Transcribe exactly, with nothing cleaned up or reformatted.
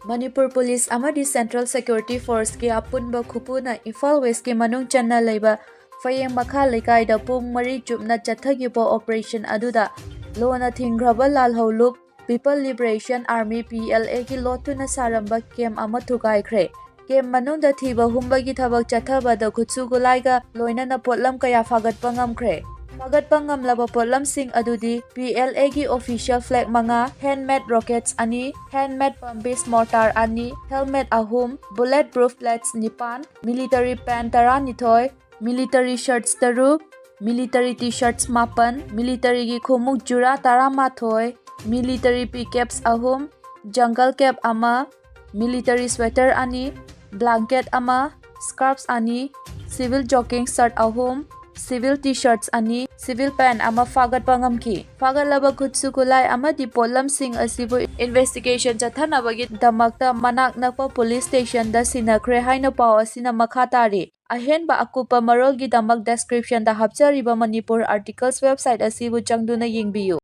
Manipur police ꯑꯃꯗꯤ central security ꯐꯣꯔꯁꯀꯤ ꯑꯄꯨꯟꯕ ꯈꯨꯄꯨꯅ ꯏꯝꯐꯥꯜ ꯋꯦꯁꯀꯤ ꯃꯅꯨꯡ ꯆꯟꯅ ꯂꯩꯕ ꯐꯌꯦꯡ ꯃꯈꯥ ꯂꯩꯀꯥꯏꯗ ꯄꯨꯡ ꯃꯔꯤ ꯆꯨꯞꯅ ꯆꯠꯊꯈꯤꯕ ꯑꯣꯄꯔꯦꯁꯟ ꯑꯗꯨꯗ ꯂꯣꯅ ꯊꯤꯡꯈ꯭ꯔꯕ ꯂꯥꯜꯍꯧꯂꯨꯞ People Liberation Army, P L A ꯒꯤ ꯂꯣꯠꯇꯨꯅ ꯁꯥꯔꯝꯕ ꯀꯦꯝ ꯑꯃ ꯊꯨꯒꯥꯏꯈ꯭ꯔꯦ꯫ ꯀꯦꯝ ꯃꯅꯨꯡꯗ ꯊꯤꯕ ꯍꯨꯝꯕꯒꯤ ꯊꯕꯛ ꯆꯠꯊꯕꯗ ꯈꯨꯠꯁꯨ ꯈꯨꯠꯂꯥꯏꯒ ꯂꯣꯏꯅꯅ ꯄꯣꯠꯂꯝ ꯀꯌꯥ ꯐꯥꯒꯠꯄ ꯉꯝꯈ꯭ꯔꯦ꯫ ꯐꯥꯒꯠꯄ ꯉꯝꯂꯕ ꯄꯣꯠꯂꯝꯁꯤꯡ ꯑꯗꯨꯗꯤ P L A ꯒꯤ official flag ꯃꯉꯥ, handmade rockets ꯑꯅꯤ, handmade pumpies mortar ꯑꯅꯤ, helmet ꯑꯍꯨꯝ, bullet proof plates ꯅꯤꯄꯥꯟ, military pant ꯇꯔꯥꯅꯤꯊꯣꯏ, military shirts ꯇꯔꯨꯛ, military T-shirts ꯃꯥꯄꯟ, militaryꯒꯤ ꯈꯣꯡꯎꯞ ꯖꯨꯔꯥ ꯇꯔꯥꯃꯥꯊꯣꯏ, military pea caps ꯑꯍꯨꯝ, jungle cap ꯑꯃ, military sweater ꯑꯅꯤ, blanket ꯑꯃ, scarves ꯑꯅꯤ, civil jogging shirt ꯑꯍꯨꯝ, civil T-shirts ꯑꯅꯤ, civil pant ꯑꯃ ꯐꯥꯒꯠꯄ ꯉꯝꯈꯤ꯫ ꯐꯥꯒꯠꯂꯕ ꯈꯨꯠꯁꯨ ꯈꯨꯠꯂꯥꯏ ꯑꯃꯗꯤ ꯄꯣꯠꯂꯝꯁꯤꯡ ꯑꯁꯤꯕꯨ investigation ꯆꯠꯊꯅꯕꯒꯤꯗꯃꯛꯇ ꯃꯅꯥꯛ ꯅꯛꯄ ꯄꯨꯂꯤꯁ ꯁ꯭ꯇꯦꯁꯟꯗ ꯁꯤꯟꯅꯈ꯭ꯔꯦ ꯍꯥꯏꯅ ꯄꯥꯎ ꯑꯁꯤꯅ ꯃꯈꯥ ꯇꯥꯔꯤ꯫ ꯑꯍꯦꯟꯕ ꯑꯀꯨꯞꯄ ꯃꯔꯣꯜꯒꯤꯗꯃꯛ descriptionꯗ ꯍꯥꯞꯆꯔꯤꯕ Manipur Articles website ꯑꯁꯤꯕꯨ ꯆꯪꯗꯨꯅ ꯌꯦꯡꯕꯤꯌꯨ꯫